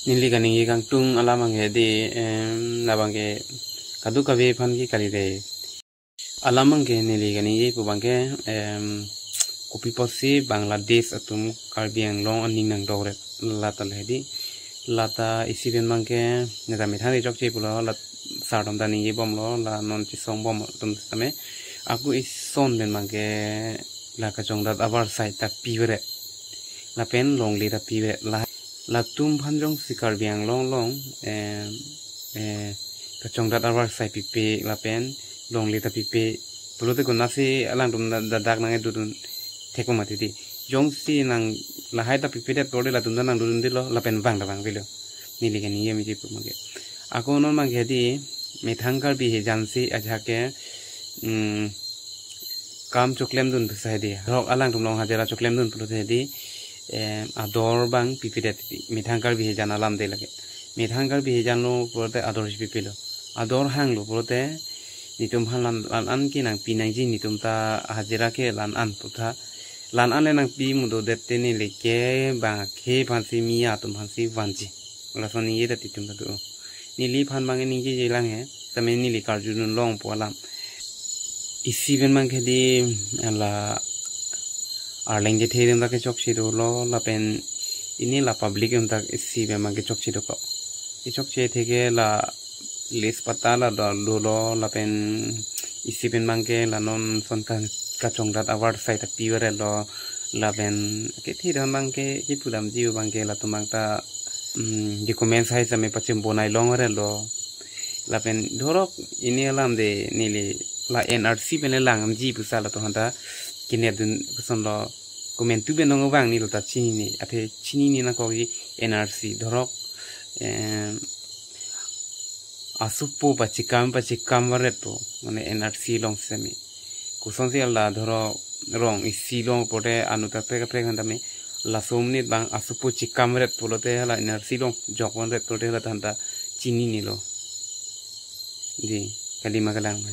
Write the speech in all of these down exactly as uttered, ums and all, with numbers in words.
Neli kaningje kangtung alam abangke di, em, labangke kadokave aphan ke kali dei. Alam abangke neli kaningje pu abangke, em, kopi pusi Bangladesh atum Karbi Anglong aning nangdokret lata le di. Lata isi pen abangke neta methang ri chokche pulo, la sar atum ta ningje bomlo, la non chesong bom atum tame. Ako ison pen abangke la kachongdat avarsai ta piveret. Lapen longle ta piveret. La, latum aphan jongsi Karbi Anglong along, eh, eh, kachongdat avarsai pipe lapen longle ta pipe pulote konatsi alangtum da-, dadak nangdodun thekpo mati di. Jongsi nang lahai ta pipedet pulote latum ta nangdodundelo lapen vang ta vangvelo. Neli kaningje miji pu abangke. Ako non abangke di methang Karbi hijan si ajahak ke, mm, kam choklemdun pusi di. Rok alangtum along hajira choklemdun pulote di, eh, ador abang pipedet di. Methang Karbi hijan alam de lake. Methang Karbi hijan lo pulote ador si pipelo. Ador hanglo pulote netum aphan lan, lan-an ke nangpi nangji, netum ta hajira ke lan-an pu tha. Lan-an le nangpi mudodet te neli ke bang akhei aphansi, miya atum aphansi vanji. Lason ningje ta titum ta do. Neliphan abang ningjeje lang he. Tame neli karjudun longpo alam. Isi pen abangke di la Arleng kethe atum ta kechokche dolo lapen ini la public atum ta isi pen abangke chokche dokok. Kechokche atheke la list patta la do-, dolo lapen isi pen abangke la non son ka-, kachongdat avarsai ta piverelo lapen kethe atum abangke kipu damji abangke latum abang ta, mm, document sai tame pachim bonai longverelo. Lapen dhorok ini alam de neli la N R C pen le lang damji pusi latum aphanta kenepdun kosonlo, komantu pen nong abang neli ta chinine, athe chinine nangkokji N R C dhorok, em, asopo pachekam pachekam varetpo, mane N R C along sitame. Kosonsi la dhorok rong isi along pote anut kaprek kaprek aphanta me laso amonit abang asopo chekam varet pulote hala N R C along jok vanret pulote hala aphanta chininelo. Di, kalima kalang ma.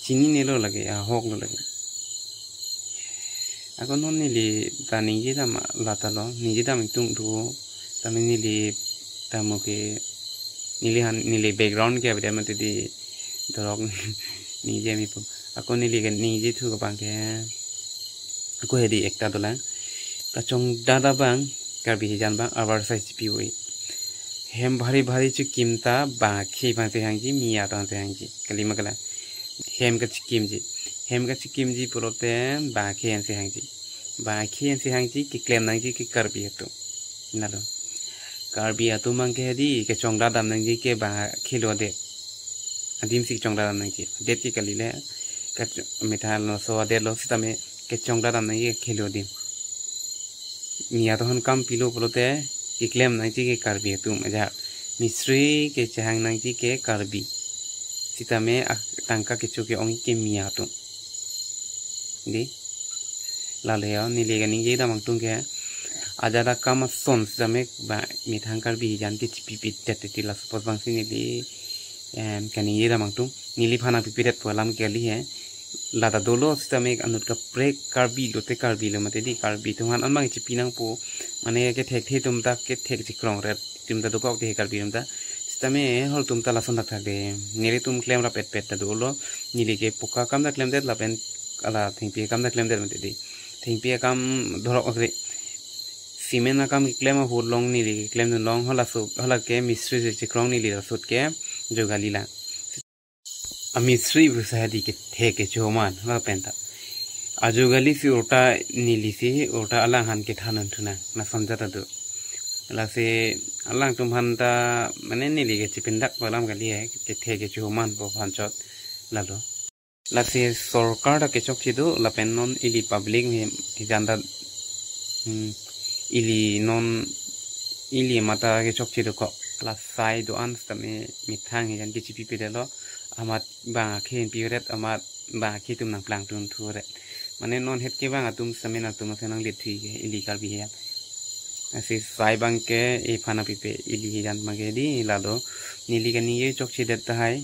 Chininelo lake, ahoklo lake. Ako non neli ta ningje dam lata lo, ningje dam ingtung do, tame neli tamo ke, neli han, neli background ke abida mati di dhorok ningje mi pu. Ako neli ke ningje thu ke abangke, ako hedi ekta dolang. Kachongdat abang, Karbi hijan abang, avarsai si pive. Hem bhari bhari chekim ta bang akhei aphansi hangji, miya atum aphansi hangji. Kalima kalang. Hem kachekimji. Hem kachekimji pulote bang akhei aphansi hangji. Bang akhei aphansi hangji, keklem nangji ke Karbi atum. Nalo. Karbi atum abangke hedi kachongdat dam nangji ke bang akhei lo adet. Adim si kachongdat dam nangji. Adet ke kali le. Kach-, methang lo so adet lo sitame kachongdat dam nangji ke akhei lo adim. Miya atum aphan kam pilo pulote keklem nangji ke Karbi atum aja. Mistri kechehang nangji ke Karbi. Sitame ak-, tangka kecho ke-ong ke miya atum. Di. Lale ya, neli kaningje dam ingtung ke. Ajat akam ason sitame ba methang Karbi hijan ke chipipedet te la suppose abangsi neli, em, kaningje dam ingtung. Neliphan nangpipedet pu alam ke kali he. Lata dolo sitame anut kaprek Karbi lote Karbi lo mati di, Karbi atum aphan an abang chipi nangpo, mane kethekthe atum ta kethek chekrongret atum ta dokok te Karbi atum ta. Sitame halatum ta lason thakthak de. Nelitum klem rapetpet ta dolo. Neli ke pokka akam ta klemdet lapen hala thengpi akam ta klemdet mati di. Thengpi akam dhorok akre. Cement akam keklem ahut along neli keklemdun long halaso, hala ke mistri si chekrong neli lasot ke jogali lang. A mistri pusi hedi kethek kecho aman, lapen ta. Ajogali si ulta neli si ulta alang aphan kethan un thu nang, lason jat ta do. Lasi alangtum aphanta, mane neli ke chipindak pu alam kali he, kethek kecho aman pu aphan chot, lalo. Lasi sorkar ta kechokche do, lapen non ili public me hijan ta, hmm, ili non, ili mata kechokche dokok. La sai do-an sitame methang hijan ke chipipedetlo, amat bang akhei piveret, amat bang akhei atum nangplangdun thuret. Mane non het kevang atum sitame nangtum ase nanglit thui ke ili Karbi hijan. Lasi sai abangke ephan apipe ili hijan abangke di lado. Neli kaningje chokchedet tahai.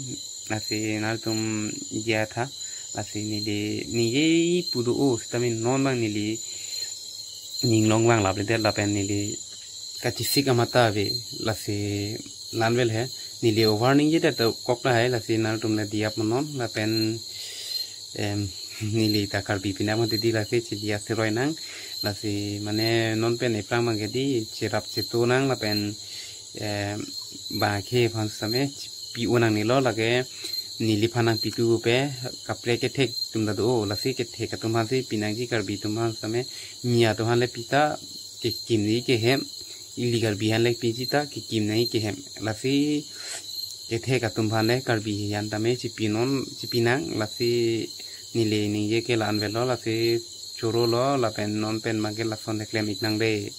Lasi nangtum jia tha. Lasi neli ningje pu do-o sitame non abang neli ning along vang lapledet lapen neli kachesik amat ta ave, lasi la-an vel he. Neli over ningje ta kok lahai, lasi nangtum le diya pon non, lapen em, neli ta Karbi pinak mati di, lasi chediya cheroi nang, lasi mane non pen ephrang abang ke di cherap chetu nang, lapen em, bang akhei aphan sitame pi-o nangnelo, lake neliphan nangpitu pe kaprek kethek atum ta do, lasi kethek atum aphan si pinangji, Karbi atum aphan sitame, Miya atum aphan le pita kekim nangji kehem, ili Karbi aphan le piji ta kekim nangji kehem. Lasi kethek atum aphan le Karbi aphan tame chipi non, chipi nang, lasi neli ningje ke la-an vel lo, lasi choro lo, lapen non pen abang ke lason le klem ik nang de.